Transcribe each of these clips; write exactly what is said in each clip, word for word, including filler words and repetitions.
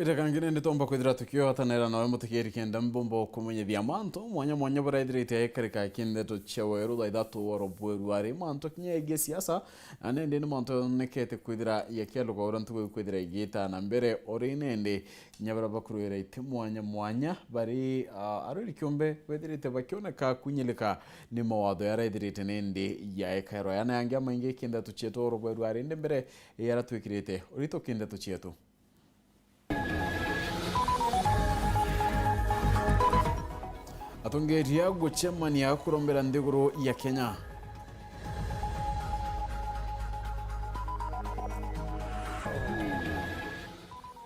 Reka ngi nindi twomba kwithira tukioatanira nawe mutegeri kenda mbumba kumenyithia mantu mwanya mwanya baraithirite aikarika kindeto cia weru thaa ithatu oro bweru ari mantu kinya egie siasa, na nindi ni mantu yonekete kwithira yakialuka uria ntugu ikwithira igiita na mbere ori nindi kinya baria bakuruira iti mwanya mwanya bari, ah, arwiri kiumbe bethirite bakioneka kunyilika ni mawatho yaraithirite nindi yaekairwa yana yangi amaingi kindeto cietu oro bweru ari ndi mbere yaratwikirite urito kindeto cietu. Atongeria gucemania kurombera nthiguru ya Kenya.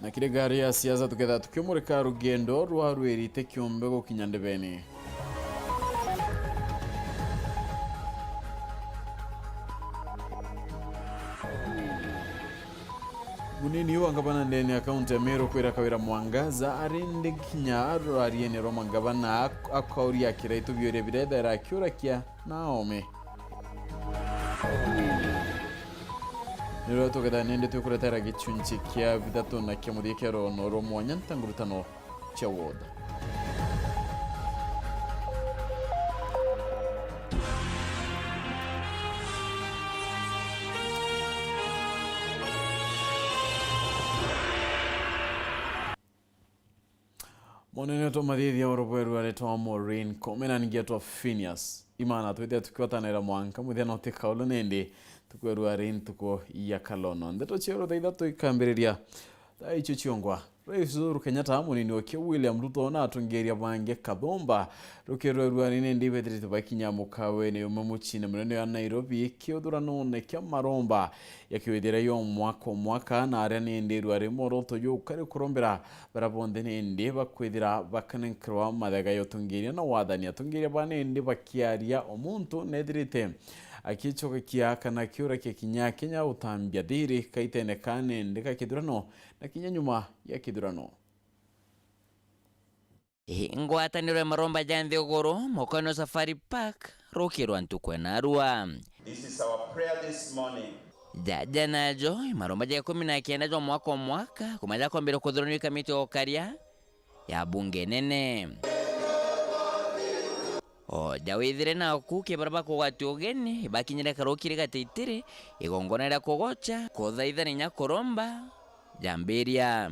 Na kiri ngari ya siasa tuketha tukiumurika rugendo rwa rwiri ti kiumbe gukinya ndebeni. Munini wa ngavana ndene ya kaunti ya Meru kwira Kawira Mwangaza ari ndi kinya rwariene rwa mangavana ak-, akauria kiraitu biuria biria ethera akiurakia na aome. Nirwo tugetha nindi twikuretera gicunci kia bithatu na kia muthia kia rono rwa mwanya ntangurutano cia ward. Munene twa mathithia urubweru aretwa Maureen Komena ningi etwa Phineas. Imana twithia tukiotanira mwanka muthia no tikaulu nindi tukwerua ari ntuku ya kalono. Ndeto cia urutha ithatu ikambiriria. Thaa icio ciongwa. Rais Uhuru Kenyatta, munini wake William Ruto na atongeria bangi kathumba rukirwe ruari nindi bethirite bakinya mukawene umwe mucine munene wa Nairobi kiuthuranone kia maromba ya kiwithira yo mwaka o mwaka na aria nindi ruari moroto jukari kurombera bara bonthe nindi bakwithira bakanenkirwa mathega ya utongeria na wathani. Atongeria ba nindi bakiaria o muntu nethirite akicokekia kana akiurakia kinya Kenya utambia thiri kaitene ka nindi ka kithurano na kinya nyuma ya kithurano. Ii ngwataniro ya maromba ja nthiguru, mukano Safari Park, rukirwa ntuku ya narua. This is our prayer this morning. Jaja najo, i maromba ja ikumi na kenda jwa mwaka o mwaka, kuma jakwambire kuthuranua i kamiti ya ukaria ya bunge nene. O ja withire naku ki baria bakugwatia ugeni, ibakinyire karuki ri gatitiri, igongona ria kugocha, kuthaitha na inya kuromba, jambiria.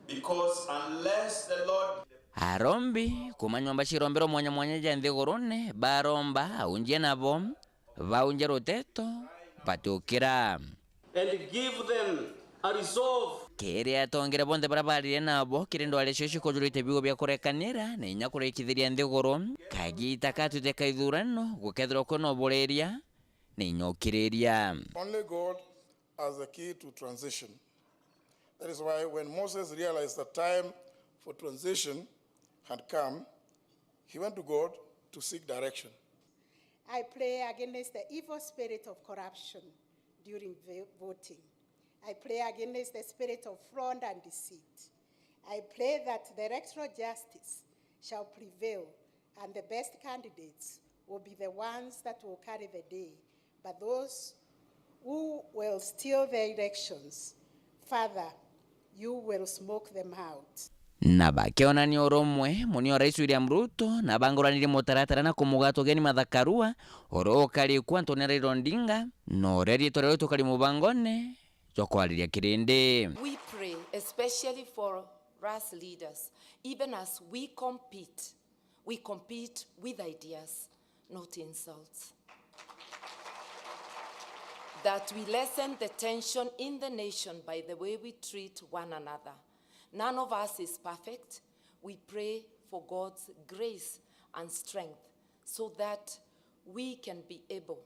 Because unless the Lord Arombi kuma nyomba cia irombero mwanya mwanya ja nthigurune, baromba aunjia nabo, baunjia ruteto, batiukira. And give them a resolve. Kiri atongere bonthe baria barire nabo, kiri ndwari cio cikujurite biugo bia kurekanira, na inya kurikithiria nthiguru, kagita katwite ka ithurano, gukethirwa kwina uburiria, na inya ukiriria. Only God as the key to transition. That is why when Moses realized the time for transition had come, he went to God to seek direction. I pray against the evil spirit of corruption during vo-, voting. I pray against the spirit of fraud and deceit. I pray that the electoral justice shall prevail and the best candidates will be the ones that will carry the day, but those who will steal the elections, Father, you will smoke them out. Na bakionania urumwe, munio Rais William Ruto na banguranirie mutaratara na kumugata ugeni Martha Karua, uria ukari ku Anthony Raila Odinga, na uria riitwa riu tukari mubangone jwa kwariria kirindi. We pray especially for us leaders, even as we compete We compete with ideas, not insults. That we lessen the tension in the nation by the way we treat one another. None of us is perfect. We pray for God's grace and strength so that we can be able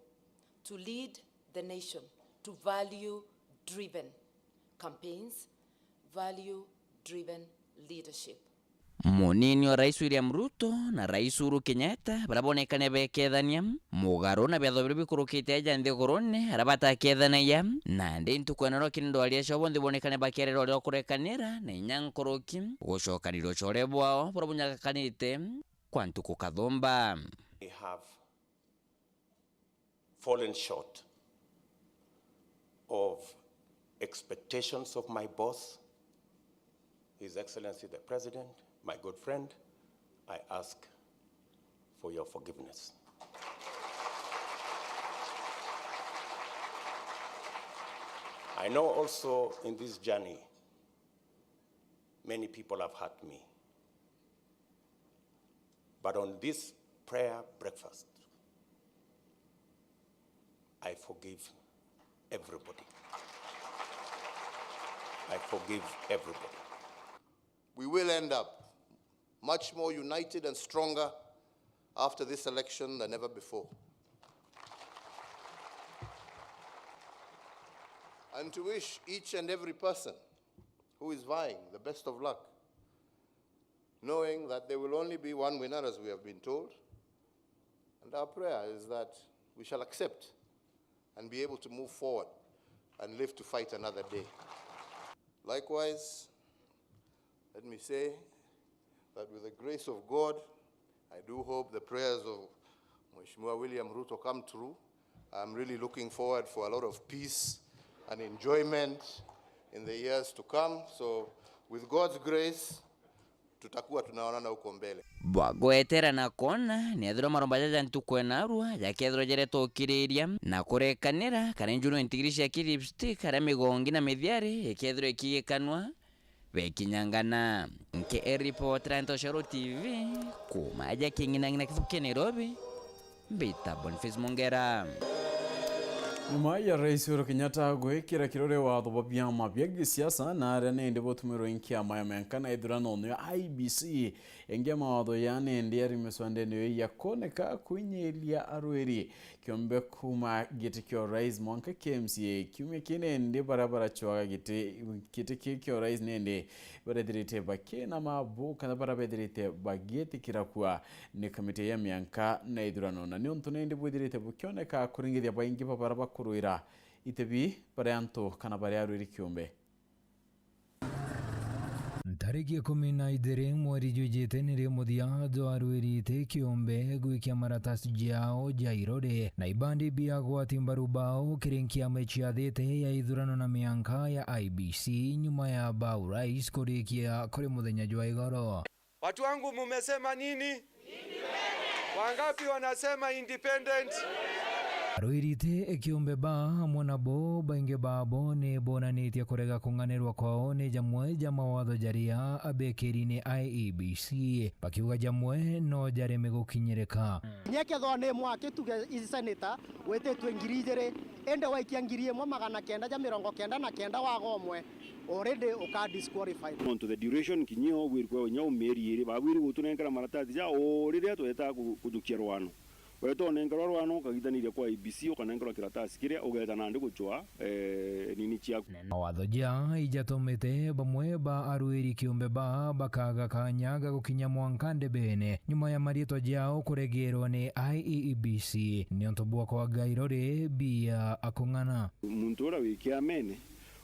to lead the nation to value-driven campaigns, value-driven leadership. Munini wa Rais William Ruto na Rais Uhuru Kenyatta, baria bonekane bekethania, mugaru na biatho biria bikurukite aja nthigurune, aria batakethanagia, nandi ntuku ya naro kiri ndwaria cio bonthe bonekane bakiarira uria ukurekanira, na inya nkuruki, gucokanirua ucore bwao, buria bunyagakanite kwa ntuku kathumba. We have fallen short of expectations of my boss, His Excellency the President, my good friend, I ask for your forgiveness. I know also in this journey, many people have hurt me. But on this prayer breakfast, I forgive everybody. I forgive everybody. We will end up much more united and stronger after this election than ever before. And to wish each and every person who is vying the best of luck, knowing that there will only be one winner, as we have been told. And our prayer is that we shall accept and be able to move forward and live to fight another day. Likewise, let me say that with the grace of God, I do hope the prayers of Mheshimiwa William Ruto come true. I'm really looking forward for a lot of peace and enjoyment in the years to come. So, with God's grace, tutakuwa tunaonana huko mbele. Bwa gwetera na kwona, niethirwa maromba jaja ntuku enarua jakethirwa jaretwa ukiriria na kurekanira kana injuno intigiri cia ki lipstick aria migongi na mithiari ikethirwa ikigikanwa bekinyangana. Nke report ra Ntoshoro T V kuma aja king'inang'ina kithuki kia Nairobi. Mbita Boniface Mongera. Nyuma ya Rais Uhuru Kenyatta gwikira kirore watho bwa biama bia gisiasa na aria nindi butumirwe nkiama ya menka na ithurano ya I B C, ingi ya mawatho ya nindi ari miswandene yo ya kwoneka kwinyiria arwiri kiumbe kuma giti kia urais mwanka kia M C A. Kiumia kii nindi baria baracwaga giti, giti kii kia urais nindi barethirite bakinama bu kana baria bethirite bagitikira kua ni kamiti ya mianka na ithurano, na niuntu nindi bwithirite bukioneka kuringithia baingi ba baria bakurwira iti bi bari antu kana bari arwiri kiumbe. Ntariki ikumi na ijiri mweri jwijite nirio muthia jwa arwiri iti kiumbe gwikia maratasi jao ja irore na ibandi bia gwati mbaru bao kiri nkiama iciathite ya ithurano na mianka ya I B C nyuma ya ba urais kurikia kuri muthenya jwa igoro. Watu wangu, mumesema nini? Wangapi wanasema independent? Arwirite kiumbe ba amwe nabo baingi babo ni bonanitie kurega kung'anirwa kwao ni jamwe ja mawatho jaria abekiri ni I E B C, bakiuga jamwe no jareme gukinyirika. Kinya kethwa ni mwaki tuge i senator wititwe ngiri ijiri, indi waikia ngiri imwe magana kenda ja mirongo kenda na kenda waga umwe, already uka disqualified. Nontu the duration kinya obwirwe inya o mieri iri, babwiri gutunenkera maratasi ja o riria tweta ku-, kujukia rwano. Weta unenkerwa rwano, ukagitaniria kwa I E B C, ukanenkerwa kiratasi kiria, ugeta nandi gucwa, eh, nini ciaku. Mawatho ja ijatumite bamwe ba arwiri kiumbe ba bakaga kanya ga gukinya mwanka ndebene, nyuma ya marietwa jao kuregerwa ni I E B C, niuntu bwa kwaga irore bia akung'ana. Muntu uria wi kiamene,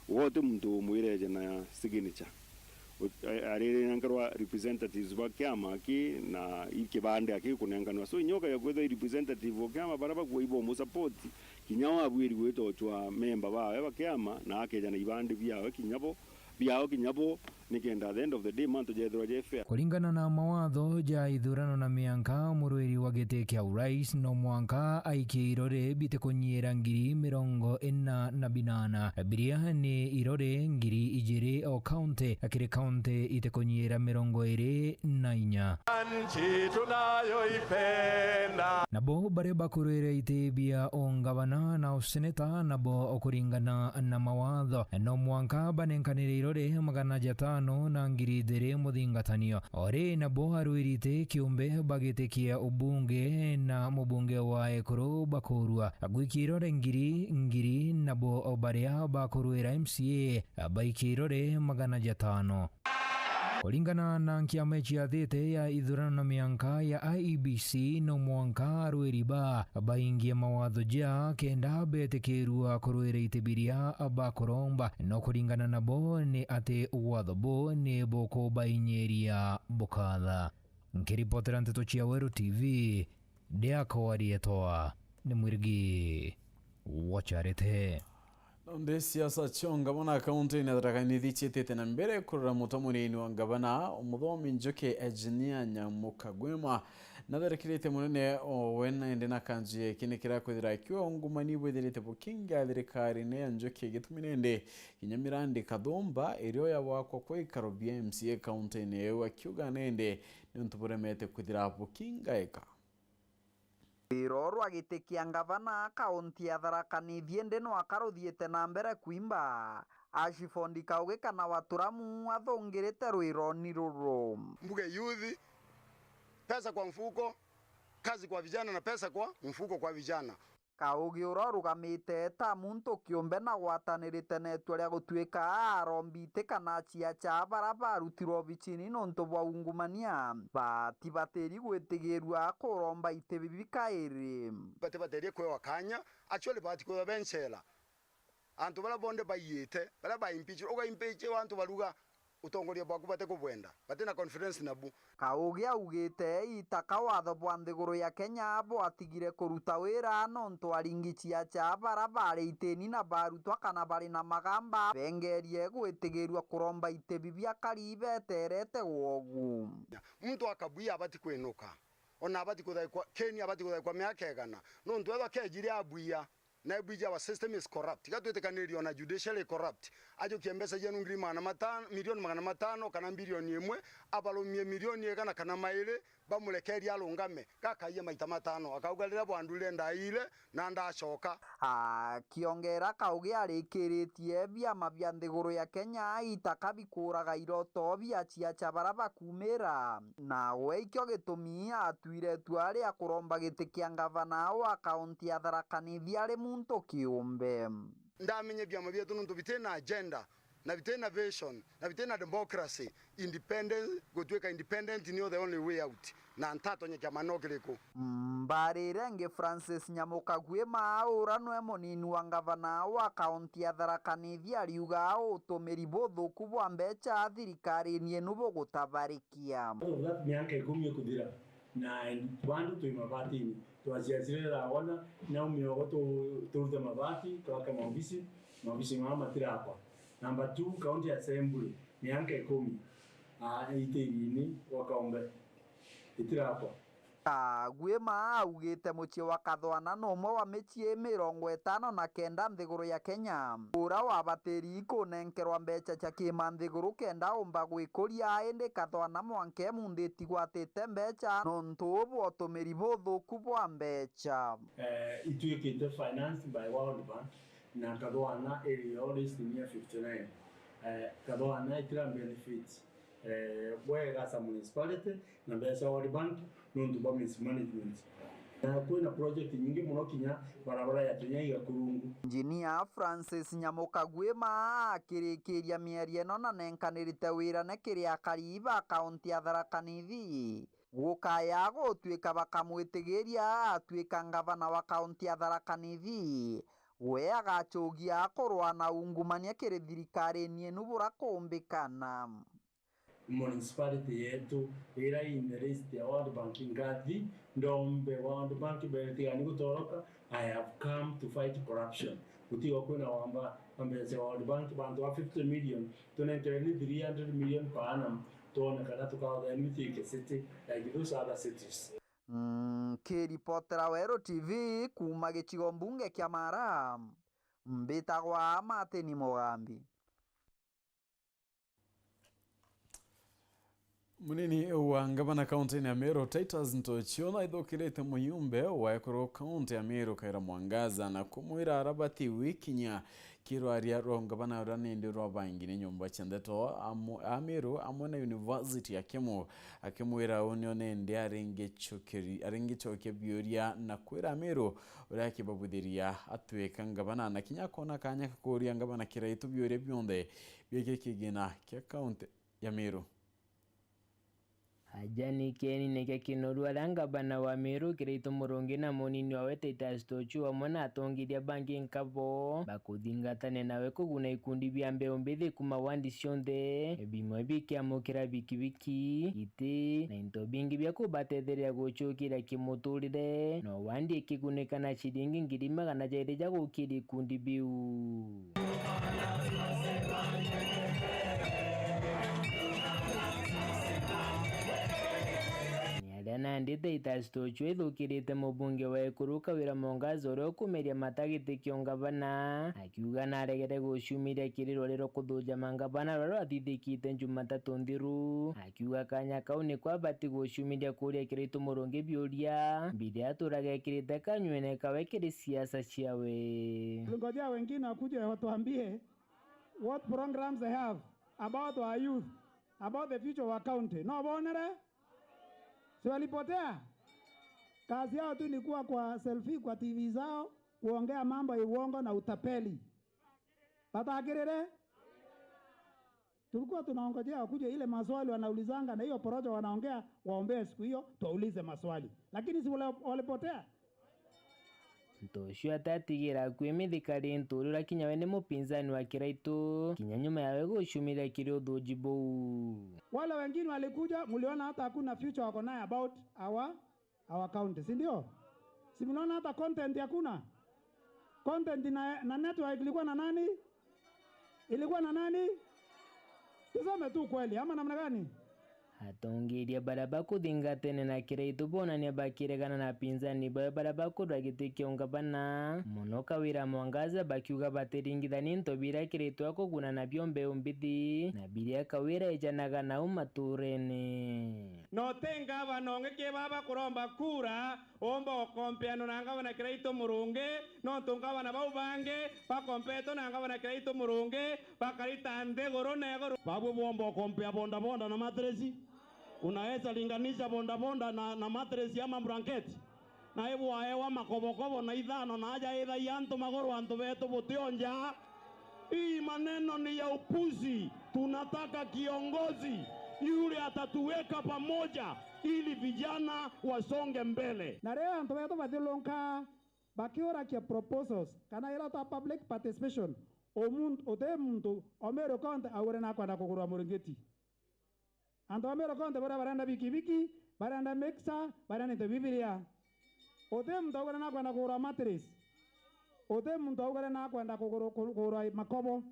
we uti muntu umwireje na signature. Ut-, a-, arinenkerwa representatives ba kiama aki na i kibande aki kunenkanwa. So, inya ukaja kwithwa i representative o kiama, baria bakuwa ibo musupport, kinya wabwiri gwita ucwa memba bawe ba kiama, na akeja na ibande biawe kinya bo, biao kinya bo, nikenda at the end of the day mantu jethirwa je fair. Kuringana na mawatho ja ithurano na mianka, murwiri wa giti kia urais no mwanka aikie irore bitikunyiira ngiri mirongo ina na binana, biria ni irore ngiri ijiri o kaunti, kiri kaunti itikunyiira mirongo iri na inya. Nchi tunayoipenda. Nabo baria bakurwire iti bia ungavana na useneta nabo kuringana na mawatho no mwanka banenkanire irore magana jatano na ngiri ijiri muthingatanio. Ori nabo arwirite kiumbe bagitikia ubunge na mubunge wa ekuru bakurua gwikia irore ngiri ngiri nabo baria bakurwira M C A baikia irore magana jatano. Kuringana na nkiama iciathite ya ithurano na mianka ya I E B C, no mwanka arwiri ba baingie mawatho ja kenda betikirua kurwira iti biria bakuromba. No kuringana nabo ni ati watho bu ni bukubainyiria bukatha. Nkiripotera nteto cia Weru T V, ndiakwa rietwa ni Mwirigi Wacharite. Nonde siasa cio ngavana kaunti-ini ya Tharaka Nithi ciitite na mbere kurora muto munini wa ngavana, umuthomi njuki Engineer Nyamukagwima. Natherekerete munene owe nende na kanju yeki ni kira kwithira kiungumani bwithirite bukinga thirikari-ini ya njuki gitumi nende kinya mirandi kathumba irio ya wakwa kwa ikaro bia M C A kaunti-ini iu, akiuga nende ni untu buremete kwithira bukingaika. Rwiro rwa giti kia ngavana kaunti ya Tharaka Nithi indi nwaka ruthiite na mbere kwimba. Ashiford Kaugi kana Waturamu athungirite rwironi ruru. Mbuge youth, pesa kwa mfuko, kazi kwa vijana na pesa kwa mfuko kwa vijana. Kaugi uria urugamite ta muntu kiumbe na gwatanirite na itua ria gutuika arombi iti kana aciaca bara barutirwe obicini nontu bwa ungumania, bati batiri gwitigirua kuromba iti bibi kairi. Bati batiri kwewa kanya, actually bati kwithwa be nchela. Antu baria bonthe baiyite, baria ba impeach, uga impeach antu baruga utongoria bwaku bati kubwenda, bati na confidence nabu. Kaugi augite itaka watho bwa nthiguru ya Kenya bwatigire kuruta wira nontu aringi ciaca bara bari itini na barutwa kana bari na magamba bengerie gwitigirua kuromba iti bibi akari beterete gwogu. Muntu akabwia abati kwinuka, ona abati kuthaikwa, Keni abati kuthaikwa miaka igana, nontu ethwa kejire abwia, na ebwiji our system is corrupt. Iga twitikanirie ona judiciary corrupt. Ajukie mbeca cienu ngiri magana matano, milioni magana matano kana bilioni imwe, abarumie milioni igana kana mairi, bamurekerie arungame, gakaiya maita matano. Akauga, "Riria bwandwire ndaire, na ndacoka." Akiongera Kaugi arikiritie biama bia nthiguru ya Kenya itaka bikuraga iroto bia ciaca bara bakumira. Nawe ikio gitumi atwire itua ria kuromba giti kia ngavana wa kaunti ya Tharaka Nithi ari muntu kiumbe. Ndamenye biama bietu nontu bitina agenda, na bitina vision, na bitina democracy, independence, gutwika independent nio the only way out, na ntatonye kiama no kiriku. Mbarire ingi Francis Nyamukagwima, ura nwe munini wa ngavana wa kaunti ya Tharaka Nithi, ariuga utumiri buthuku bwa mbeca thirikarini inu bugutabari kia. Out of that miaka ikumi ikuthira, na bandu twi mabatini, twaciacire rawona, na umiogo tu-, turute mabati, twake maobisi, maobisi mao matirakwa. Number two, County Assembly, miaka ikumi, ah, itirini wa kaumbe, itirakwa. Kagwima augite mucii wa Kathwana ni umwe wa micii mirongo itano na kenda nthiguru ya Kenya, ura wabatiri kunenkerwa mbeca cia kimanthiguru kenda umba gwikuria, indi Kathwana mwanka emunthi itigwatite mbeca nontu bwa utumiri buthuku bwa mbeca. Eh, itwikite financed by World Bank, na Kathwana iri oldest near fifty-nine. Eh, Kathwana itira benefit eh, bwega as a municipality na mbeca World Bank nontu bwa mismanagement. Na kwina project nyingi muno, kinya barabara ya Tunyaiga Kurungu. Engineer Francis Nyamukagwima akirikiria miario ino na nenkanirite wira ni kiri akari ba kaunti ya Tharaka Nithi gukaya gutwika bakamwitigiria atwika ngavana wa kaunti ya Tharaka Nithi, we agacugia kurwa na ungumania kiri thirikarini inu bura kumbikana. Municipality yetu ira in the list ya World Bank, ngathi ndombe World Bank mbere tigani gutoroka. I have come to fight corruption. Gutiga kwina wamba wa mbeca cia World Bank, bantu ba fifty million, tunenkereni three hundred million per annum, twone kana tukathethia nitwike city like those other cities. Mm, nkiripotera Weru T V kuuma gicigo mbunge kia Mara, mbitagwa Martin Mugambi. Munini wa ngavana kaunti-ini ya Meru, Titus Ntochio, naithukirite muyumbe wa ekuru kaunti ya Meru Kawira Mwangaza na kumwira arabati wikinya kirwaria rwa ngavana uria nindi rwa bangi ni nyomba cia ndeto amu-, a Meru amwe na University ya Kemu, akimwira uu nio nindi aringicukiri-, aringicokia biuria na kwira Meru uria akibabuthiria atwika ngavana na kinya akona kanya ka kuuria ngavana kiraitu biuria bionthe bigie kigina kia kaunti ya Meru. Aja ni kieni kia kinoru aria ngavana wa Meru Kiraitu Murungi na munini wawe Titus Tochio amwe na atongeria bangi nkabo bakuthingatania nawe kuguna ikundi bia mbeu mbithi kuma wandi cionthe, bimwe bikiamukira bikibiki, iti na into bingi bia kubatetheria gucukiria kimuturire, no wandi ikigunika na ciringi ngiri magana jairi ja gukiria ikundi biu. Ni aria nandi Titus Tochio ithukirite mubunge wa Ekuru Kawira Mwangaza uria ukumeria mata giti kia ungavana, akiuga naregere gucumiria kiri rwari rwa kuthuja mangavana ruria rwathithikite Jumatatu nthiru, akiuga kanya kau niko abati gucumiria kuria Kiraitu Murungi biuria biria aturaga ekirite kanywene kawe kiri siasa ciawe. Tulingojea wengine wakuje watuambie what programs they have about our youth, about the future of our county. No bonere? Si walipotea? Kazi yao tu ni kuwa kwa selfie kwa T V zao, kuongea mambo ya uongo na utapeli. Batakirire? Tulikuwa tunaongojea wakuje ile maswali wanaulizanga na hiyo porojo wanaongea, waombee siku hiyo, tuwaulize maswali. Lakini si wale-, walipotea? Ntocio atatigira akui mithikari nturi ura kinya we ni mupinzani wa Kiraitu, kinya nyuma yawe gucumiria kiri uthuji buu. Wale wengine walikuja, mliona hata hakuna future wako naye about our, our county, si ndio? Si mnaona hata content hakuna? Content na, na network ilikuwa na nani? Ilikuwa na nani? Tuseme tu kweli, ama namna gani? Atongeria baria bakuthingatene na Kiraitu bonania bakiregana na apinzani bawe baria bakurwa giti kia ungavana, mono Kawira Mwangaza, bakiuga batiringithania into biria Kiraitu akuguna nabio mbeu mbithi na biria Kawira ejanaga nau maturene. Na uti ngavana ungi ki baba kuromba kura, umba ukompeanwa na ngavana Kiraitu Murungi, nontu ngavana bau bangi bakompetwe na ngavana Kiraitu Murungi, bakarita nthiguru na iguru. Babwe bwomba ukompea bodaboda na mattress? Unaweza linganisha bodaboda na, na mattress ama blanketi? Na ibwaewa makobokobo na ithano na aja ithagia antu maguru antu betu butionja. Hii maneno ni ya upuzi. Tunataka kiongozi yule atatuweka pamoja ili vijana wasonge mbele. Na riria antu betu bathiurunka bakiurakia proposals kana ira ta public participation, umuntu, uti muntu o Meru county augire nakwenda kugurwa muringiti. Antu ba Meru county baria barenda bikibiki, barenda mixer, barenda into bibiria. Uti muntu augire nakwenda kugura mattress. Uti muntu augire nakwenda kuguru-, ku-, kugura makobo.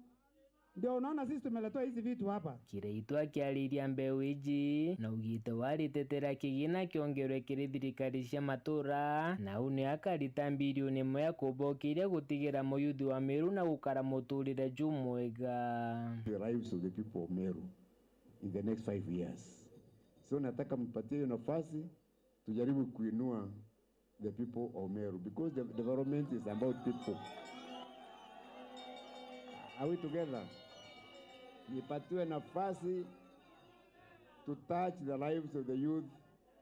Ndio unaona sisi tumeletwa hizi vitu hapa. Kiraitu akiariria mbeu iji, naugite waritetera kigina kiongerwe kiri thirikari cia matura, na u ni akarita mbirioni imwe ya kubokiria gutigira muyuthi wa Meru na gukara muturire jumwega. The lives of the people of Meru in the next five years. So nataka mpatie hiyo nafasi, tujaribu kuinua the people of Meru, because the development is about people. Are we together? Nipatiwe nafasi to touch the lives of the youth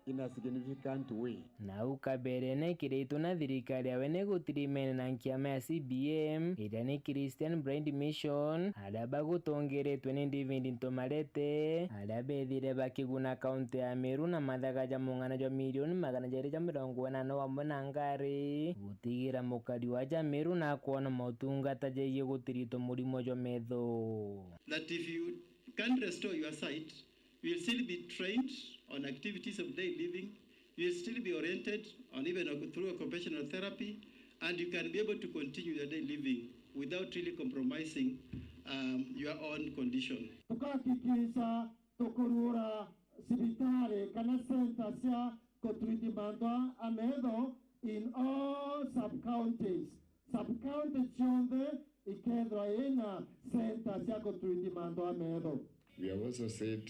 in a significant way. Nau kaberene Kiraitu na thirikari yawe ni gutirimene na nkiama ya C B M, iria ni Christian Blind Mission, aria bagutongeretwe ni David Ntomarete, aria bethire bakiguna kaunti ya Meru na mathaga ja mung'ana jwa milioni magana jairi ja mirongo inana wamwe na ngari, gutigira mukari wa ja Meru na akwona motungata jegie gutiritwa murimo jwa metho. That if you can't restore your sight, you will still be trained on activities of daily living. You will still be oriented on even through occupational therapy, and you can be able to continue your daily living without really compromising, um, your own condition. Tukahakikisha tukurura cibitari kana center cia kutreat mantu a metho in all sub-counties. Sub-county cionthe ikethirwa ina center cia kutreat mantu a metho. We have also said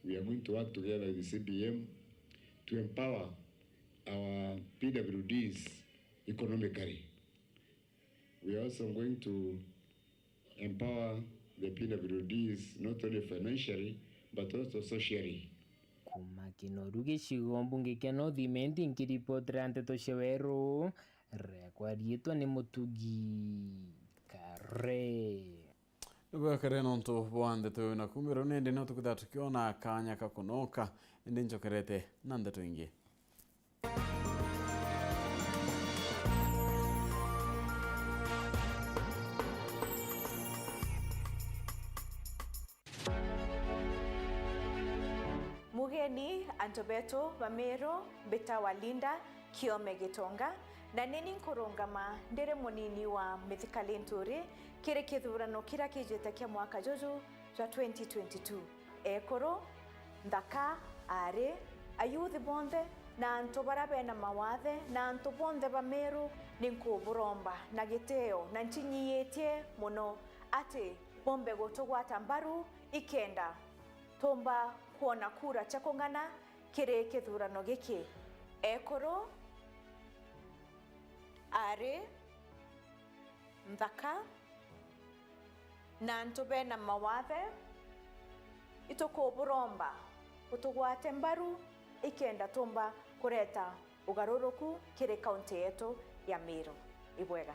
we are going to work together with the C B M to empower our P W Ds economically. We are also going to empower the P W Ds not only financially but also socially. Kuma Kinoru gicigo mbunge kia North Imenti, nkiripotera nteto cia Weru, riakwa riitwa ni Mutugi Kare. Bwekare nontu bwa ndeto iu na kuuma riu nindi no tukwithira tukiona kanya ka kunoka, indi njokerete na ndeto ingi. Mugeni, antu betu ba Meru, mbitawa Linda Kiome Gitonga, na nini nkurungama ndiri munini wa Mithika Linturi kiri kithurano kiria kijite kia mwaka juju jwa twenty twenty-two. Ekuru, nthaka, aari, ayuthi bonthe, na antu baria bena mawathe, na antu bonthe ba Meru, ni nkuburomba na gitio, na ncinyiitie mono ati bombe gutugwata mbaru ikenda tumba kwona kura cia kung'ana kiri kithurano giki. Ekuru, aari, nthaka, na antu bena mawathe, itukuburomba utugwate mbaru ikenda tumba kureta ugaruruku kiri kaunti yetu ya Meru. Ibwega.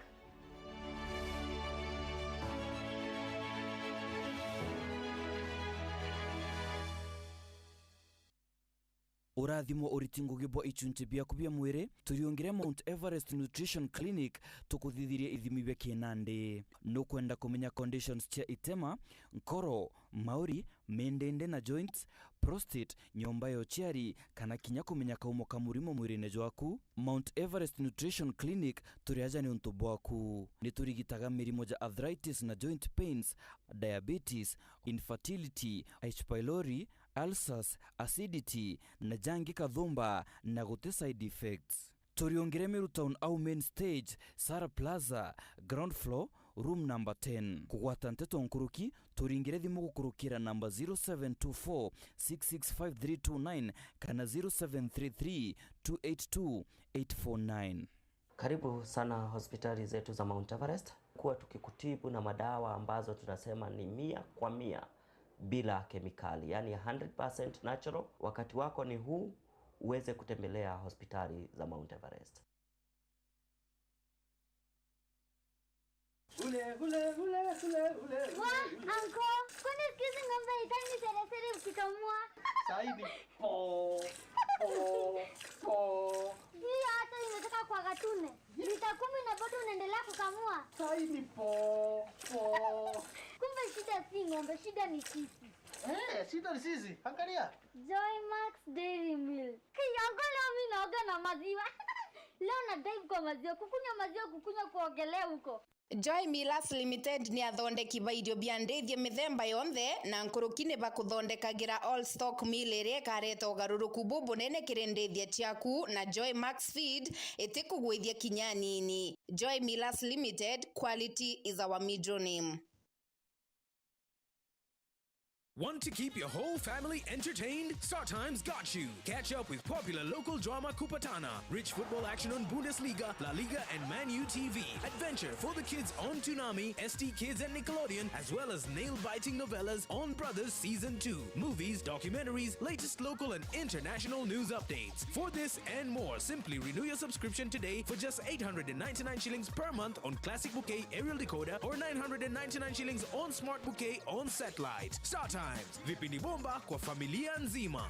Urathimwo uriti ngugi bwa ichunchi biaku bia mwiri, turiungire Mount Everest Nutrition Clinic tukuthithirie ithimi bia kinandi. Nukwenda kumenya conditions cia itema, nkoro, mauri, mindindi na joints, prostate, nyomba ya uciari, kana kinya kumenya kaumo ka murimo mwirine jwaku? Mount Everest Nutrition Clinic turi aja niuntu bwaku. Ni turigitaga mirimo ja arthritis na joint pains, diabetes, infertility, H. pylori, ulcers, acidity, na jangi kathumba, na guti side effects. Turiungire Meru Town au main stage, Sara Plaza, ground floor, room number ten. Kugwata nteto nkuruki, turingire thimu gukurukira namba zero seven two four six six five three two nine kana zero seven three three two eight two eight four nine. Karibu sana hospitali zetu za Mount Everest. Kuwa tukikutibu na madawa ambazo tunasema ni mia kwa mia bila kemikali, yani hundred percent natural. Wakati wako ni huu, uweze kutembelea hospitali za Mount Everest. Ule, ule, ule, ule, ule, ule, Wa, ule. Anko, kwani siku hizi ng'ombe haitaki seresere ukikamua? Saidi. Po, po, po. Hii hata imetoka kwa gatune. Lita kumi na bado unaendelea kukamua. Saidi. Po, po. Kumbe shida si ng'ombe, shida ni sisi. Eh, shida ni sisi. Angalia. Joy Max Dairy Milk. Kiyango leo mimi naoga na maziwa. Leo na dive kwa maziwa, kukunywa maziwa, kukunywa kuogelea huko. Joy Millers Limited ni athondeki ba irio bia ndithia mithemba yonthe, na nkuruki ni bakuthondekagira all stock meal iria ikareta ugaruruku bubunene kiri ndithia ciaku, na Joy Max Feed itikugwithia kinya anini. Joy Millers Limited, quality is our middle name. Want to keep your whole family entertained? StarTimes got you. Catch up with popular local drama Kupatana, rich football action on Bundesliga, La Liga, and Man U T V, adventure for the kids on Toonami, S T Kids, and Nickelodeon, as well as nail-biting novellas on Brothers Season two, movies, documentaries, latest local and international news updates. For this and more, simply renew your subscription today for just eight hundred and ninety-nine shillings per month on Classic Bouquet aerial decoder or nine hundred and ninety-nine shillings on Smart Bouquet on satellite. StarTimes, vipindi bomba kwa familia nzima.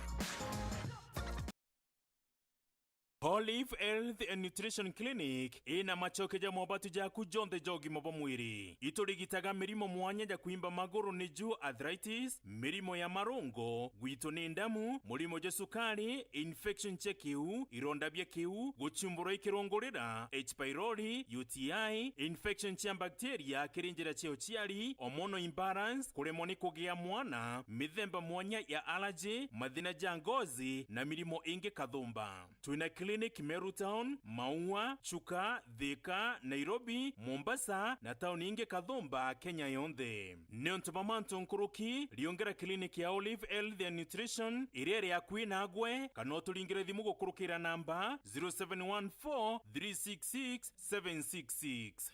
Olive Health and Nutrition Clinic ina macoke ja mobatu jaku jonthe ja ugima bwa mwiri. Iturigitaga mirimo mwanya ja kwimba maguru, niju arthritis, mirimo ya marungo, gwitwo ni ndamu, murimo jwa sukari, infection cia kiu, ironda bia kiu, guchumburwa i kirungurira, H. pylori, U T I, infection cia bacteria kiri njira cia uciari, hormonal imbalance, kuremwa ni kugia mwana, mithemba mwanya ya allergy, mathina ja ngozi, na mirimo ingi kathumba. Twina clinic Meru Town, Maua, Chuka, Thika, Nairobi, Mombasa, na tauni ingi kathumba Kenya yonthe. Niuntu bwa mantu nkuruki, riungera clinic ya Olive Health and Nutrition iria iri akui nagwe, kana uturingire thimu gukurukira namba zero seven one four three six six seven six six.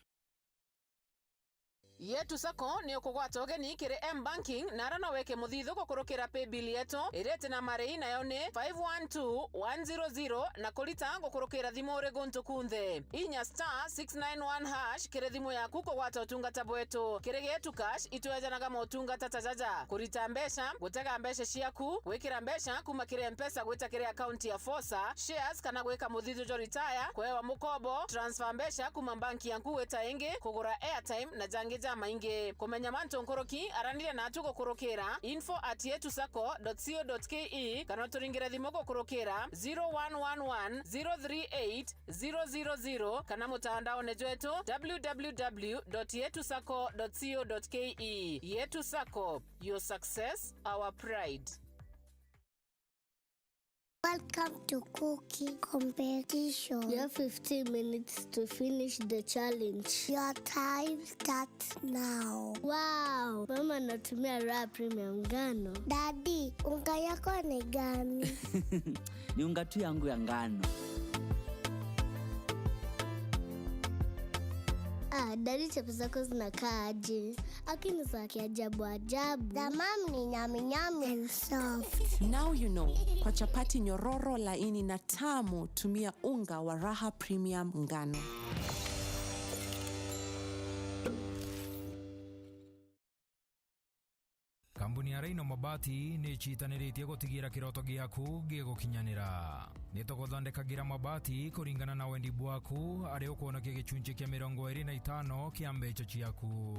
Yetu Sacco ni ukugwata ugeni kiri M-Banking na ara no wike muthithu gukurukira paybill yetu iria iti na marei, nayo ni five one two one zero zero, na kurita gukurukira thimu uri guntu kunthe. Inya star six nine one hash kiri thimu yaku kugwata utungata bwetu. Kiri Getu Cash itwejanaga motungata ta jaja: kurita mbeca, gutega mbeca ciaku, gwikira mbeca kuma kiri Mpesa gwita kiri akaunti ya Fosa, shares kana gwika muthithu jwa retire, kwewa mukobo, transfer mbeca kuma banki yaku gwita ingi, kugura airtime na jangi jamaingi. Kumenya mantu nkuruki, araniria natu gukurukira info at yetu sacco dot co dot ke kana uturingire thimu gukurukira zero one one one zero three eight zero zero zero kana mutandaone jwetu w w w dot yetu sacco dot co dot ke. Yetu Sacco, your success, our pride. Welcome to cooking competition. You have fifteen minutes to finish the challenge. Your time starts now. Wow, mama anatumia Raha Premium ngano. Daddy, unga yako ni gani? Ni unga tu yangu ya ngano. Ah, daddy, chapo zako zinakaa aje? Lakini za kiajabu ajabu. The mom ni nyami nyami and soft. Now you know, kwa chapati nyororo, laini na tamu, tumia unga wa Raha Premium ngano. Kambuni ya Rhino Mabati ni icitaniritie gutigira kiroto giaku gigukinyanira. Ni tuguthondekagira mabati kuringana na wendi bwaku, ari ukwonokia gicunci kia mirongo iri na itano kia mbeca ciaku.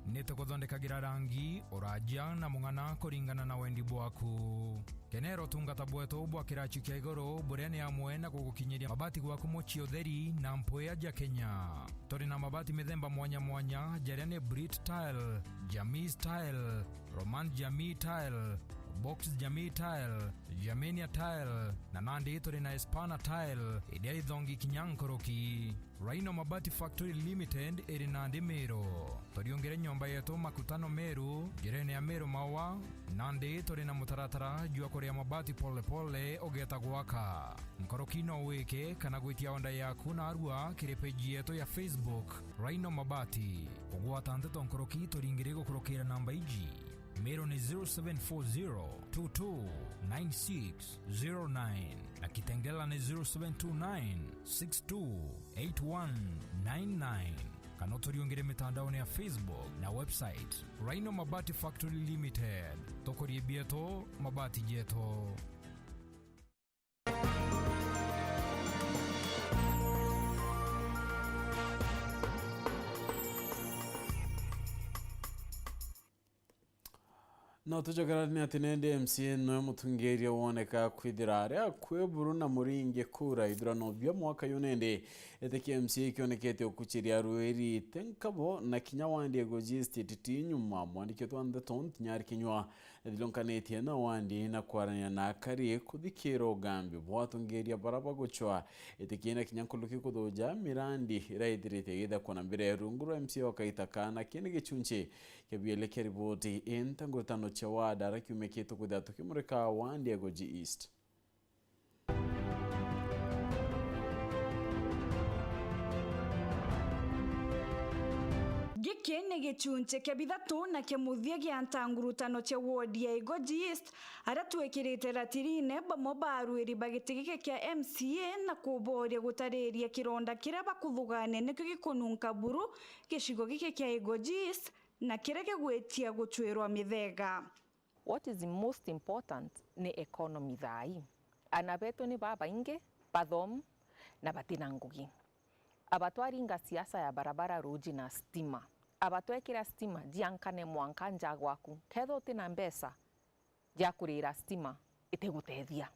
Ni tuguthondekagira rangi, uraja na mung'ana kuringana na wendi bwaku. Kenera utungata bwetu bwa kiraci kia iguru, buria ni amwe na gugukinyiria mabati gwaku mucii utheri na mpwia ja Kenya. Turi na mabati mithemba mwanya mwanya, jaria ni Brit Tile, Jamii Tile, Roman Jamii Tile, Box Jamii Tile, Germania Tile, na nandi turi na Espana Tile, iria ithongi kinya nkuruki. Rhino Mabati Factory Limited iri nandi Meru. Turiungire nyomba yetu Makutano Meru, njirene ya Meru Maua, nandi turi na mutaratara jwa kuria mabati pole pole ugeeta gwaka. Nkuruki no wike kana gwitia order yaku narua kiri page yetu ya Facebook, Rhino Mabati. Kugwata nteto nkuruki turingire gukurukira namba iji. Meru ni zero seven four zero two two nine six zero nine na Kitengela ni zero seven two nine six two eight one nine nine. Kana uturiungire mitandaone ya Facebook na website, Rhino Mabati Factory Limited. Tukurie bietu, mabati jetu. No tucokeranie ati nindi M C A noe mutungiria woneka kwithira ari akui buru na muringi kura ithurano bia mwaka yu nindi. Iti kia M C A kionekete ukuchiria rwiri te nkabo na kinya wandi ya Goji State ti nyuma. Mwandiki wetu wa ndeto Ntinyari Kinyua ethilunkanitie na wandi na kwarania na akari kuthikira ugambi bwa atungiria bara bagucwa. Iti kiina kinya nkuruki kuthuja mirandi iraithirite igithakwa na mbere rungu rwa M C A wa Kaitaka na kini gichunchi kia biele kia riboti ii ntangurutano cia ward ara kiumia kitu kwithira tukimurika wandi ya Goji East. Giki ni gichunchi kia bithatu na kia muthia gia ntangurutano cia ward ya Igoji East, aria twikirite ratirine bamwe ba arwiri ba giti giki kia M C A na kuboria gutariria kironda kiria bakuthugania nikio gikununka buru gicigo giki kia Igoji East na kiria gigwitia guchwirwa mithega. What is most important ni economy thaa ii. Ana betu ni babaingi, bathomu, na batina ngugi. Aba twaringa siasa ya barabara ruji na stima. Aba twekira stima jiankane mwanka nja gwaku. Kethira utina mbeca cia kurira stima, itigutethia.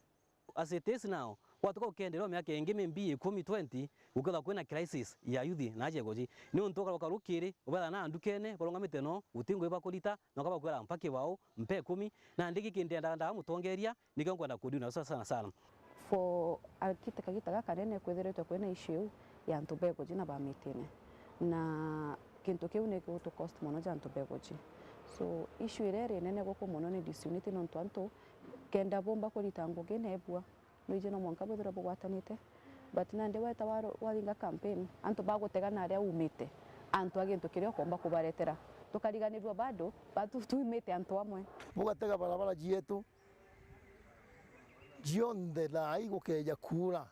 As it is now, gwatuka ukiendelea miaka ingi maybe ikumi, twenty, gukethirwa kwina crisis ya youth na aja Igoji. Niuntu ukaruka rukiri, ubethira na ndukene, barungamite no, guti ngugi bakurita, na ukabakwira, "Mpa kibao, mpe ikumi." Na ndigi kindiendaga ndaga mutongeria, nikio nkwenda kudiuna sana sana. For a giti, kagita gaka kanene kwithiritwe kwina issue ya antu ba Igoji na ba Mitine. Na kintu kiu ni gigutu cost mono ja antu ba Igoji. So, issue iria iri nene guku mono ni disunity, nontu antu kenda bomba kurita ngugi na ebua, nwiji no mwanka bwithirwe bugwatanite. But nandi weta wa-, waringa campaign, antu bagutega na aria umite, Antu a gintu kiria ukomba kubaretera. Tukariganirua bado, batu twimite antu amwe. Bugatega barabara cietu cionthe thaa ii gukeeja kuura.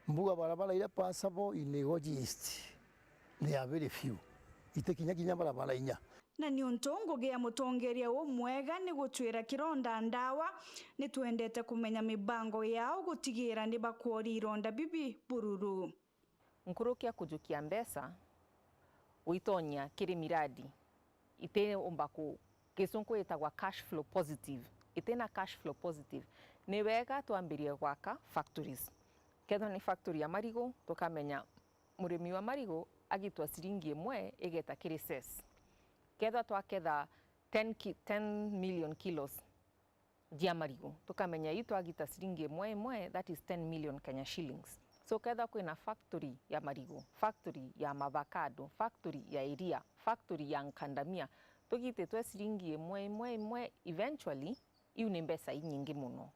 Mbuga barabara iria passable in Igoji East, they are very few. Iti kinya kinya barabara inya. Na niuntu ngugi ya mutongeria umwega ni gutwira kironda ndawa, ni twendete kumenya mibango yao gutigira ni bakworia ironda bibi bururu. Nkuruki ya kujukia mbeca gwitonyia kiri miradi, itiumba ku, Gisunku itagwa cash flow positive, itina cash flow positive, ni wega twambirie gwaka factories. Kethwa ni factory ya marigu, tukamenya murimi wa marigu agitwa ciringi imwe igeta kiri cess. Kethwa twaketha ten ki-, ten million kilos, jia marigu. Tukamenya ii twagita ciringi imwe imwe, that is ten million Kenya shillings. So, kethwa kwina factory ya marigu, factory ya mavakado, factory ya iria, factory ya nkandamia, tugititwe ciringi imwe imwe imwe, eventually, iu ni mbeca inyingi muno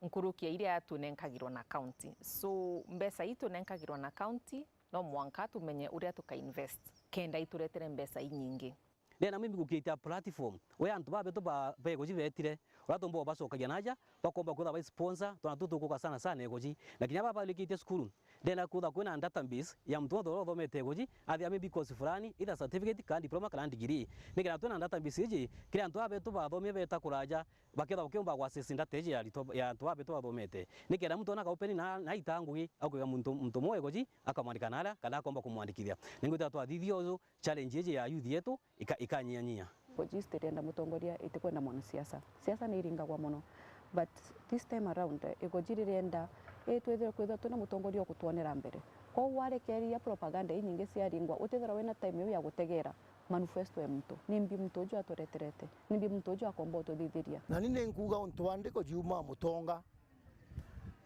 nkuruki ya iria tunenkagirwa na county. So, mbeca ii tunenkagirwa na county, no mwanka tumenye uria tuka invest, kenda ituretere mbeca inyingi. Ndenda maybe gucreate a platform where antu babetu ba, ba Igoji betire, uria tumba ubacokagia naja, bakomba kwithirwa bai sponsor, twana tu tukuka sana sana Igoji. Na kinya baba barikitie cukuru, ndenda kwithirwa kwina database ya muntu wonthe uria uthomete Igoji, athia maybe course fulani, either certificate, kana diploma, kana degree. Nikenda twina database iji, kiri antu babetu bathomie beta kuraja, bakethirwa bakiumba gwa access data iji ya aritwa, ya antu babetu bathomete. Nikenda muntu ona kaupeni na, na aita ngugi, akuiga muntu, muntu mwe Igoji, akamwandika naria, kana akomba kumwandikithia. Ningwita twathithia uju, challenge iji ya youth yetu ika-, ikanyihanyihia. Igoji East irienda mutongoria, itikwenda mwanasiasa. Siasa ni iringagwa mono. But this time around, eh, Igoji ririenda, eh, twithirwe kwithirwa twina mutongoria ugutwonera mbere. Kwou warekeria propaganda inyingi ciaringwa, utithirwa wina time iu ya gutegera manifesto ya muntu. Nimbi muntu uju atureterete? Nimbi muntu uju akomba ututhithiria? Na ni ninkuuga untu wa ndiko jiumaa Mutonga,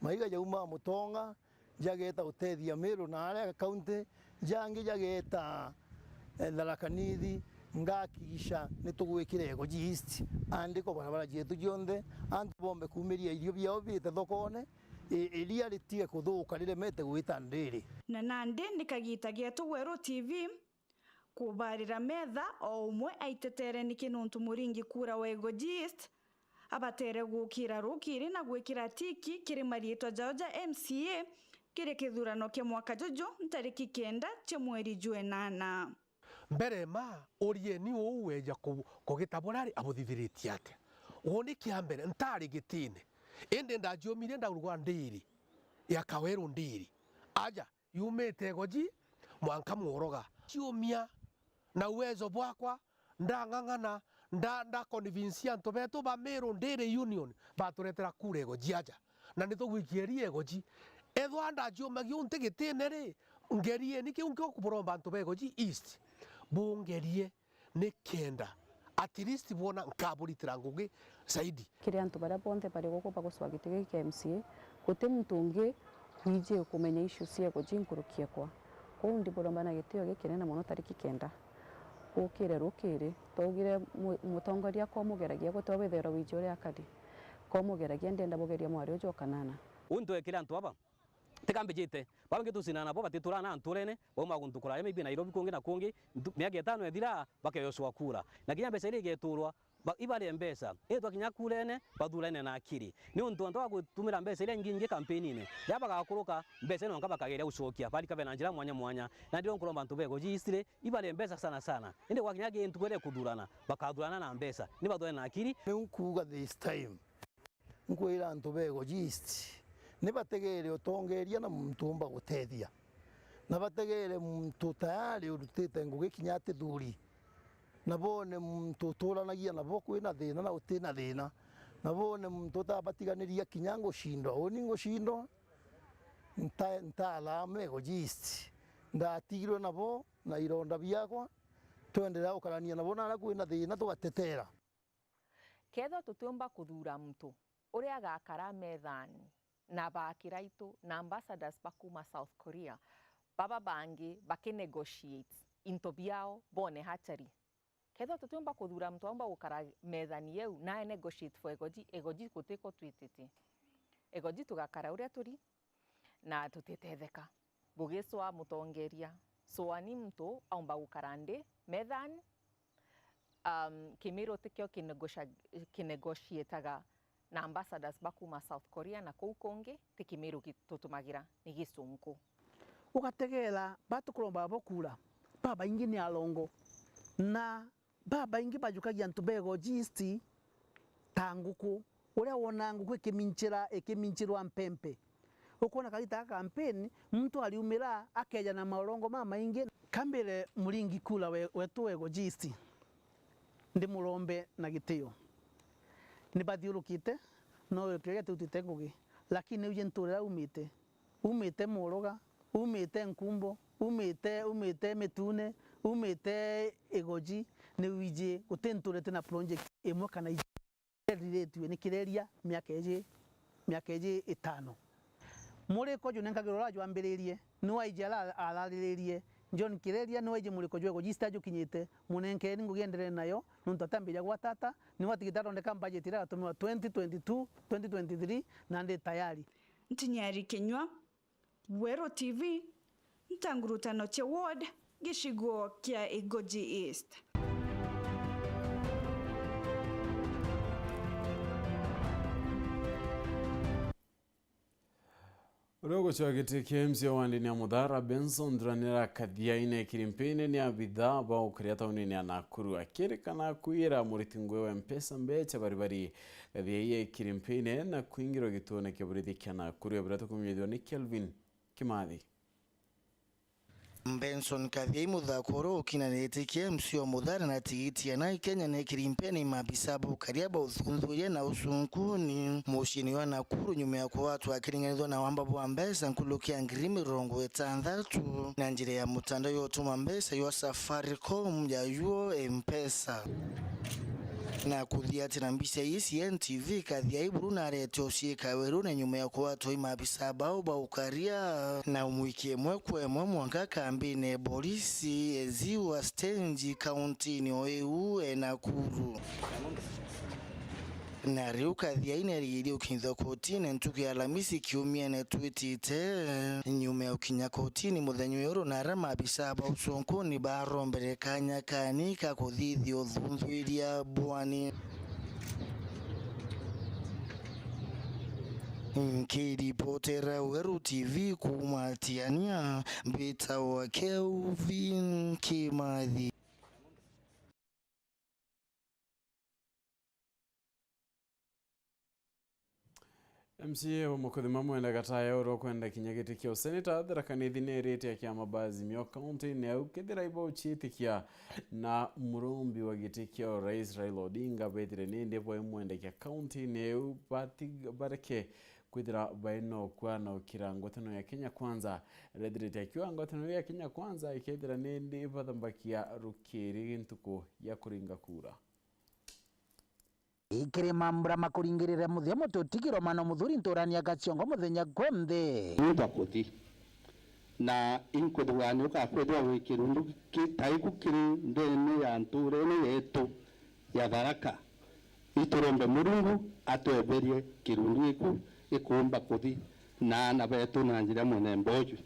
maiga jaumaa Mutonga, jageeta gutethia Meru na aria kaunti jangi jageeta, eh, Tharaka Nithi, ngakigisha ni tugwikira Igoji East andiko barabara jietu jonthe, antu bombe kuumiria irio biao biite thokone, i-, iria ritige kuthuka riremete gwita ndiri. Na nandi ni kagiita geetu Weru T V kubaarira metha o umwe aitetere niki nontu muringi kura wa Igoji East abatere gukira rukiri na gwikira tiki kiri mariitwa jao ja M C A kiri kithurano kia mwaka juju ntariki kenda cia mweri jwa enana. Mbere ma, urieni uu weja ku-, kugitabura ri, abuthithiritie atia? Uu ni kia mbere, ntari gitine, indi ndajiumirie ndaurugwa ndiri ya Kaweru ndiri. Aja, yumite Igoji mwanka Mworoga. Ciumia na uwezo bwakwa, ndang'ang'ana, nda, nda convince antu betu ba Meru Dairy Union baturetera kura Igoji aja. Na ni tugwikia iria Igoji. Ethwa ndajiumagia uu nti gitine ri, ngerieni kiu nkio kuburomba antu ba Igoji East. Bungerie. Nikenda at least bwona nkaburitira ngugi zaidi. Kiri antu baria bonthe bari guku bagucwa giti giki kia M C A, guti muntu ungi wiji kumenya issue cia Igoji nkuruki ekwa. Kwou ndiburomba na gitio gikinene mono tariki kenda. Gukire rukiri, twaugire mu-, mutongoria komugeragia guti withirwa wiji uria akari. Komugeragia ndienda bugeria mwari uju o kanana. Uu ntwekire antu aba. Tika mbijite. Bau bangi tucinana nabo batituraga na nturene, bauma guntu kuraja, maybe Nairobi kungi na kungi, ntu-, miaka itano ithira, bakeyoshwa kura. Na kinya mbeca iria igeturwa, ba-, ibarie mbeca, indi twakinya kurene, bathurane na akiri. Niuntu antu a gutumira mbeca iria nyingi nyingi kampeni-ini, riria bagakuruka, mbeca ino nka bakageria gucokia, barika bena njira mwanya mwanya. Na ndiro nkuromba antu ba Igoji East ri, ibarie mbeca sana sana. Indi gwakinya gintu kwere kuthurana, bakathurana na mbeca. Ni bathurane na akiri. Niu nkuuga this time. Nkwira antu ba Igoji East, ni bategeere utongeeria na muntu umba gutethia. Na bategeere muntu tayari urutite ngugi kinya atithuri. Na boone muntu uturanagia nabo kwina thina na utina thina. Na boone muntu utabatiganiria kinya ngucindwa. Uni ngucindwa, nta-, ntaalaama Igoji East. Ndatigirwe nabo na ironda biakwa, twenderea gukarania nabo naria kwina thina tugateteera. Kethwa tutiumba kuthuura muntu uria agakara methani na baakiraitu na ambassadors ba kuuma South Korea, baba bangi bakinegotiate into biao boone hatchari. Kethwa tutiumba kuthuura muntu aumba gukara methani yeu na anegotiate for Igoji, Igoji gutiko twititie. Igoji tugakara uria turi, na tutitetheka. Bugicwa mutongeria, So, ani muntu aumba gukara nthi methani, um, Kimiru tikio kinegotia-, kinegotiataga na ambassadors ba kuma South Korea na kuu kungi, ti Kimiru gi-, tutumagira, ni Gisunku. Ugategeera batukuromba bo kuura, babaingi ni arongo, na babaingi bajukagia antu ba Igoji East ta nguku. Uria wonaa nguku ikimincira, ikimincirwa mpempe, ukwona kagita ga campaign, muntu ariumira akeja na marongo mamaingi. Kambire Muringi Kula we-, wetu wa Igoji East, ndimurombe na gitio. Nibathiurukite, no kiria gitutite ngugi, lakini niwiji nturira umite. Umite Muruga, umite Nkumbo, umite, umite Mitune, umite Igoji, niwiji guti nturira iti na project imwe kana iji. Riritue ni Kireria miaka iji, miaka iji itano. Muriko junenkagirwa uria jwambiririe, ni waiji ara-, arariririe. John Kireria ni waiji muriko jwa Igoji East jukinyite, munenkeeni ngugi enderee nayo, nontu atambiria gwatata, ni watigite athondeka budget iria igatumirwa twenty twenty-two, twenty twenty-three, na ndi tayari. Ntinyari Kinyua, Weru T V, Ntangurutano cia Ward, gicigo kia Igoji East. Uria ugucwa giti kia M C A wa wandini ya Muthara, Benson Thuranira Kathiaine Kirimpine ni abithaa ba ukaria taunini ya Nakuru. Akirikana kwira muriti ngugi wa Mpesa mbecha baribari, Kathiai ekiri mpine na kwingirwa gituone kia borithi kia Nakuru, biria tukumenyithua ni Kelvin Kimathi. Benson Kathiai, muthako uria ukinanite kia M C A wa Muthara na tigiti ya Nai Kenya, nekiri mpine i maabisa ba ukaria ba uthunthuria na ucunkuni muciini wa Nakuru nyuma ya kugwatwa akiringanithwa na wamba bwa mbeca nkuruki ya ngiri mirongo itantatu na njira ya mutandao ya utuma mbeca ywa Safaricom ya yuo Mpesa. Na kuthiatira mbica ii cia N T V, Kathiai buru narete uciika werune nyuma ya kugwatwa i maabisa bao ba ukaria na umwikia imwe kwa imwe mwanka kambine ya borisi Eziwa Stage, kauntini o iu e Nakuru. Na riu Kathiai narigirie ukinyithua kotini ntuku ya Alamisi kiumiene twitite. Nyuma ya ukinya kotini muthenya uyu, na aria maabisa ba ucunkuni barombere kanya kani ka kuthithia uthunthuria bwani. Nkiripotera Weru T V kuuma Tiania, mbitawa Kelvin Kimathi. M C A wa Mukuthima Mwenda Gataya uria ukwenda kinya giti kia useneta Tharaka Nithi nirite akiama ba Azimio kaunti-ini au kethira ibauciitikia na murombi wa giti kia urais Raila Odinga bethire nindi bwaimwendekia kaunti-ini au bati-, bareke kwithira bainokwa na ukira ngwataniro ya Kenya Kwanza. Rethirite akiuga ngwataniro ya Kenya Kwanza ikethira nindi ibathambakia rukiri ntuku ya kuringa kura. Ikiri mambura makuringirire muthia mututigiro mano muthuri nturani ya Gaciongo muthenya kwonthe. Muntu akuthi. Na inkuthugania ukakwithwa wi kirundu ki-, ta iku kiri ndene ya nturene yetu ya Tharaka. Iturombe Murungu atweberie kirundu iku ikumba kuthi na aana betu na njira muthemba uju.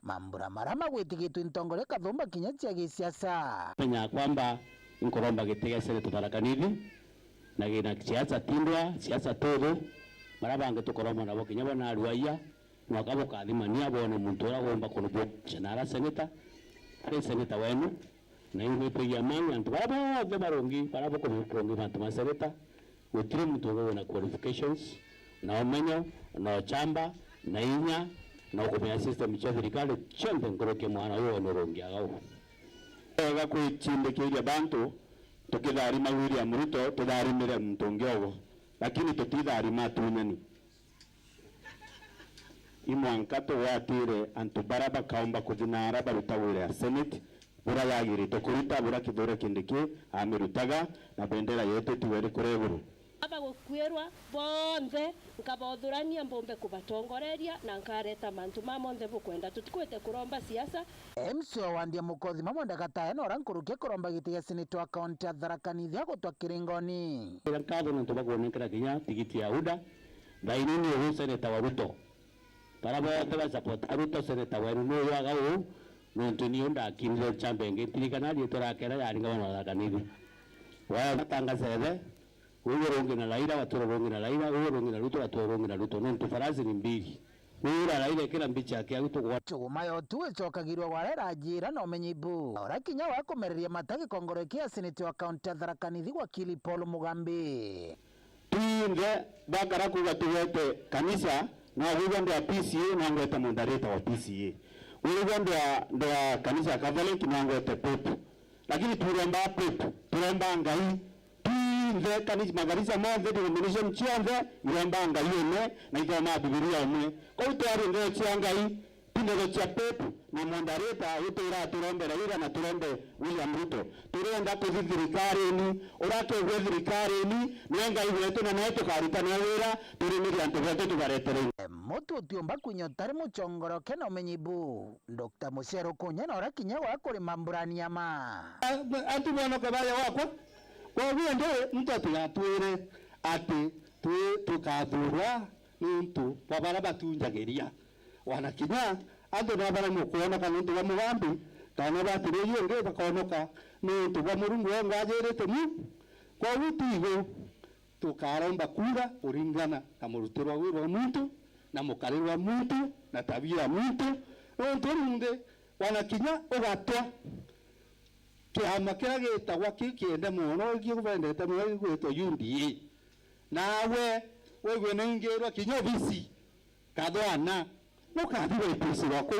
Mambura mara magwitigitwe ntongoria kathumba kinya cia gisiasa. Menya kwamba inkuromba giti gia senate Tharaka Nithi, na gina siasa tindwa, siasa tuthu, mara bangi tukoromba nabo kinya bo narua iya, mwaka bukathimania bone muntu uria ugomba kunubukia nara seneta, ari seneta wenu, na ingwitigia mani antu bara bonthe barungi, bara bukurungi mantu ma seneta, gutiri muntu umwe wina qualifications, na umenyo, na uchamba, na inya, na ukumenya system cia thirikari cionthe nkuruki mwana uyu wenu urungi agau. Wega kwicindikiria bantu, tukitharima William Ruto, tutharimire muntu ungi ogo, lakini tutitharima atunyani. Imwanka tugwatire antu bara bakaumba kuthi na ara baruta wira ya senate, bura yagiritwe kuruta, bura Kithure Kindiki amirutaga, na bendera yetu itigwe iri kuria iguru. Aba gukuirwa bonthe, nkabothurania mbombe kubatongoreria, na nkareta mantu ma monthe bukwenda. Tutikwite kuromba siasa. M C A wa Ndia Mukothima Mwenda Gataya nora nkuruki kuromba giti gia senate wa kaunti ya Tharaka Nithi agutwa kiringoni. Ira nkatho nontu bakunenkera kinya tigiti ya UDA, thaini ni uyu seneta wa Ruto. Bara bonthe ba support a Ruto, seneta wenu ni uyu aga uu, Nontu niu ndakinire chambe ingi, ntirikana riitwa riakwa riari ngavana wa Tharaka Nithi. Waya batanga cethe, uyu rungi na Raila, gatura rungi na Raila, uyu rungi na Ruto, gatura rungi na Ruto. Nontu farasi ni mbiri. Uyu ura Raila ikira mbicha yake agu tugwa. Chuma ya utu icokagirwa gwara irajira na umenyi bu. Ora kinya wa kumereria mata gikongoro kia seneti wa kaunti ya Tharaka Nithi, wakili Paul Mugambi. Twinthe bakara kuuga tugwete kanisa, na wigwa ndwa P C A, na ngwete moderator wa P C A. Wigwa ndwa, ndwa kanisa ya Catholic, na ngwete Pope. Lakini turomba Pope, turomba Ngai. Twinthe kanisa, makanisa monthe, denomination cionthe, iromba Ngai umwe, na ithomaa Bibilia umwe. Kou twari ndeto cia Ngai, ti ndeto cia Pope na moderator, uyu twira turombe Raila na turombe William Ruto. Turenda kuthi thirikarini, urakegwe thirikarini, niwe Ngai wetu na niwe tukaruta nawe wira, turimirie antu betu tubaretere. Mutu utiumba kwinya utari muchongoroke na umenyi bu. Doctor Muchero Kunya na ura kinya wa kurima mburani ya ma. A-, antu bonoke baya wakwa. Koguo ndi muntu atigatwire ati twi-, tukathurwa niuntu bwa baria batunjagiria. Wana kinya antu na baria mukwonoka niuntu bwa Mugambi, kana batiri iu ingi bakonoka niuntu bwa Murungu we ngwajirite mu. Koguo tigo tukaromba kura kuringana na murutirwa wira wa muntu, na mukarirwa muntu, na tabia ya muntu. Niuntu umunthi wana kinya ugatwa kiama kiria gitagwa kiu kiende mono, kiu bendete mono, gigwitwa U D A. Nawe wigwe naingirwa kinya obisi, kathwana, nukathi waipisi rwaku,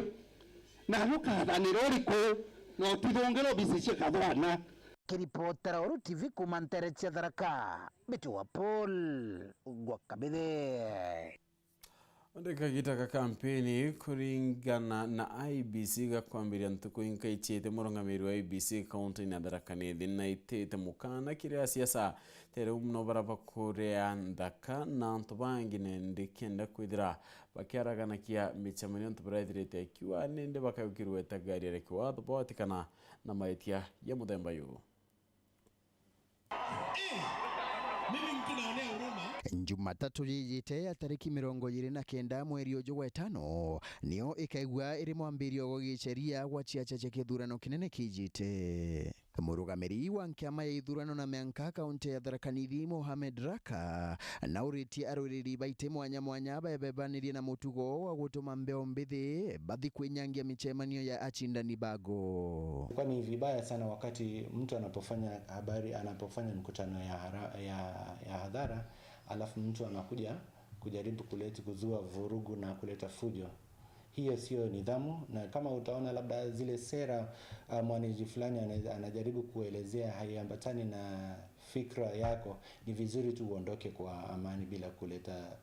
na nukathanira uriku, na utithungire obisi cia kathwana. Kiripotera Uru T V kuuma ntere cia Tharaka, Mbiti wa Paul gwa Kabithe. Ndi kagita ka kampeni kuringana na I E B C gakwambiria ntuku inkaicite, murungamiri wa I E B C kaunti-ini ya Tharaka Nithi naitite mukana kiri asiasa, tere mono bara bakuria nthaka na antu bangi, nindi kenda kwithira bakiaraganakia micemanio ntu baraithirite akiuga nindi bakagukirwe itagaria ria kiwatho bawatikana na maitia ya muthemba yu. Jumatatu yijite ya tariki mirongo iri na kenda mweri uju gwa itano, nio ikaigua iri mwambirio gwa gicheria gwa chiacha chia kithurano kinene kijite. Murugamiri wa nkiama ya ithurano na mianka kaunti ya Tharaka Nithi, Mohamed Raka, nauritie arwiriri baite mwanya mwanya bebebanirie na mutugo wa gutuma mbeo mbithi bathi kwinyangia michemanio ya achindani bago. Kwani vibaya sana wakati mtu anapofanya habari, anapofanya mkutano ya hara-, ya, ya hadhara, alafu mtu anakuja kujaribu kuleta, kuzua vurugu na kuleta fujo. Hiyo sio nidhamu, na kama utaona labda zile sera, ah, mwananchi fulani ana-, anajaribu kuelezea haiambatani na fikra yako, ni vizuri tu uondoke kwa amani bila kuleta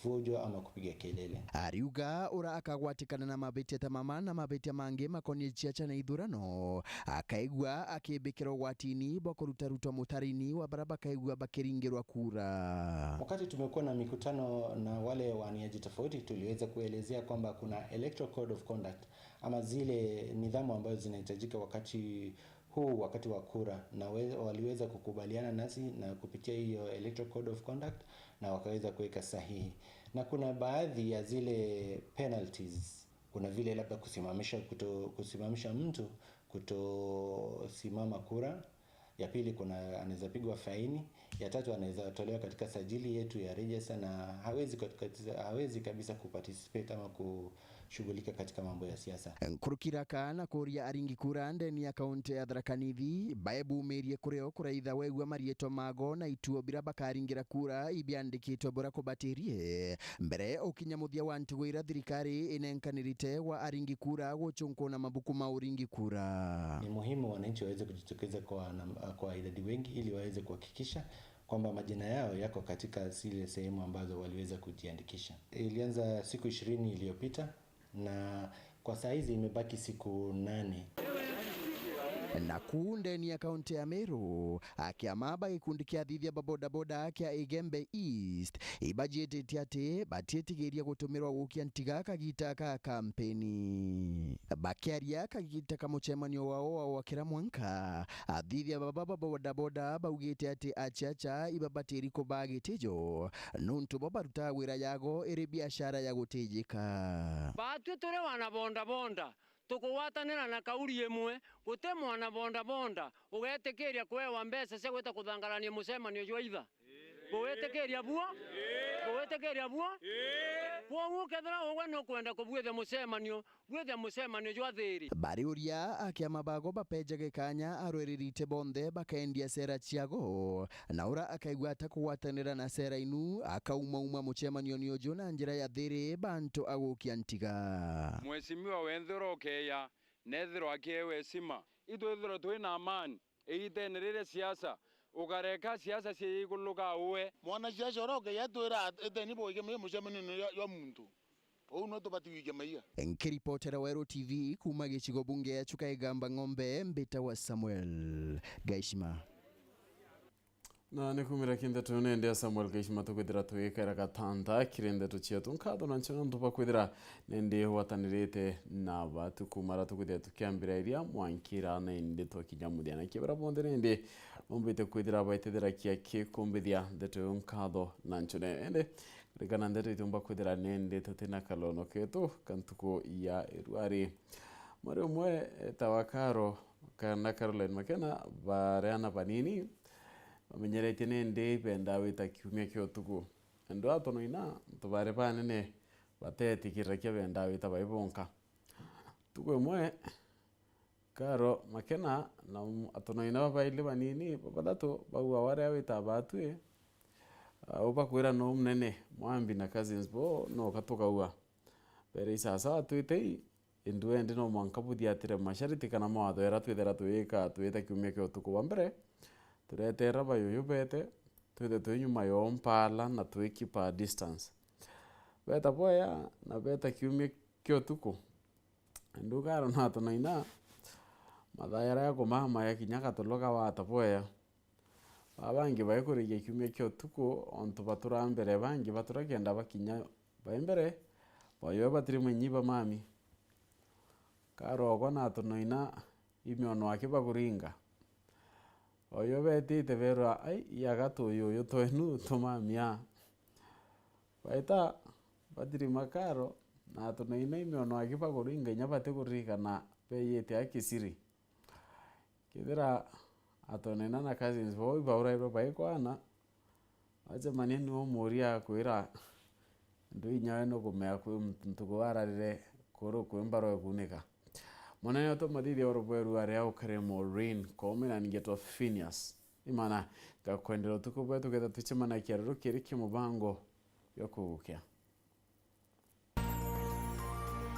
fujo ama kupiga kelele. Ariuga ura akagwatikana na mabitia ta mama na mabitia mangi makonie chiacha na ithurano, akaigua akibikira ugwatini bwa kurutarutwa mutarini wa bara bakaigua bakiringirwa kura. Wakati tumekuwa na mikutano na wale waniaji tofauti, tuliweza kuelezea kwamba kuna Electoral Code of Conduct ama zile nidhamu ambazo zinahitajika wakati huu, wakati wa kura, na we-, waliweza kukubaliana nasi na kupitia hiyo Electoral Code of Conduct na wakaweza kuweka sahihi. Na kuna baadhi ya zile penalties, kuna vile labda kusimamisha, kuto-, kusimamisha mtu kutosimama kura. Ya pili, kuna, anaweza pigwa faini. Ya tatu, anaweza tolewa katika sajili yetu ya register na hawezi kat-, kat-, hawezi kabisa kuparticipate ama kushughulika katika mambo ya siasa. Nkuruki Raka na kuria aringi kura ndeni ya kaunti ya Tharaka Nithi, bae bumirie kurio kuraitha wegua marietwa mago na ituo bira bakaringira kura ibiandikitwe bura kubatirie mbere ukinya muthia wa ntugo ira thirikari inenkanirite wa aringi kura guchunkuna mabuku ma uringi kura. Ni muhimu wananchi waweze kujitokeza kwa nam-, kwa idadi wengi ili waweze kuhakikisha kwamba majina yao yako katika zile sehemu ambazo waliweza kujiandikisha. Ilianza siku ishirini iliyopita na kwa saa hizi imebaki siku nane. Na kuu ndeni ya kaunti ya Meru, akiama ba gikundi kia athithia ba bodaboda kia Igembe East, ibajietitie ati batietigiria gutumirwa gukia ntiga kagita ka kampeni. Bakiaria kagita ka mucemanio wao wa gwakira mwanka, athithia baba ba bodaboda baugite ati achiacha ibabatiri kubaa gitijo, nuntu bo barutaa wira yago iri biashara ya gutijika. Batwi turi wana bodaboda, tukugwatanira na kauri imwe, guti mwana bondabonda ugetikiria kuewa mbeca cia gwita kuthangarania mucemanio jwa itha. Kugwitikiria buo? Kugwitikiria buo? Kwoguo kethira ugwe nukwenda kubwithia mucemanio, bwithia mucemanio jwa thiiri. Bariuria akiama bago bapejage kanya arwereri ite bonthe bakeendia sera ciago, na ura akaigua atakugwatanira na sera inu, akaumauma mucemanioni uju na njira ya thiiri bantu agukia ntiga. Mheshimiwa wenthe urokeya, nethirwa akiewe heshima, itwithirwe twina amani. Igitene riria siasa, ukareka siasa cia iguluka uwe. Mwanasiasa uria ukeya twira at-, eteni bwike maiya mucemanio jwa, jwa muntu. Uu nwe tubati gwikia maiya. Nkiripotera Weru T V kuuma gicigo bunge ya Chuka Igamba Ng'ombe, mbitagwa Samuel Gaishima. Na ni kumira kintheto nende ya Samuel Gaishima tukwithira twikara gatanta kiri ndeto cietu. Nkatho na nchio nontu bwa kwithira nende gwatanirite na batu kuuma ra tukwithira tukiambira iria mwankira nende twakinya muthia. Na kibera bonthe nende bombite kwithira baitethera kia kikumbithia ndeto yo nkatho na nchio nende. Ririkana ndeto itiumba kwithira nende tutina kalono ketu ka ntuku ya irwari. Mwari umwe etawa Karo kana Caroline Makena bareana banini. Bamenyeretie nindi bendaa wita kiumia kia utuku. Andu a tono ina antu bari banene bateetikirira kia bendaa wita bai bonka. Ntuku imwe, Karo Makena na m-, atono ina babaili banini babathatu baua waria wita baatwi, au bakwira nuu munene, Mwambi na cousins bo, noka tukaua. Bere isasawa twitei, Indi wendi no mwanka buthiatire mashariti kana mawatho jaria twithira twiika twita kiumia kia utuku bwa mbere, tureteera bayuyu beete, twithe twi nyuma yoo mpaala na twi keep a distance. Beeta bwea na beeta kiumia kia utuku. Indi Karo na atono ina, mathaa jaria jakumama jakinya gatulo gawata bwea. Babangi baikurikia kiumia kia utuku, ontu batura mbere, bangi batura kenda bakinya bai mbere, bayo batiri mwenyi ba mami. Karo okwa na atono ina imiono aki bakuringa. Oyo betite berwa, "Ai, yaga tuyuyu twenu tumamia." Baita batirima Karo na atono ina imiono aki bakuringa, inya batikuririkana beyite akisiri. Kethira atono ina na cousins bao ibaurairwe baikwana, bacemania niwe umuuria akwira, "Ndu inya we nukumea kwi muntu ntuku wararire kuru kwi mbaro ikunika." Munene wetu Muthithia Urubweru aria ukari Maureen Koome na ningetwa Phineas Imana. Ngakwendera utuku bwetu, getha tucemanagia ruru kiri kimubango gwa kugukia.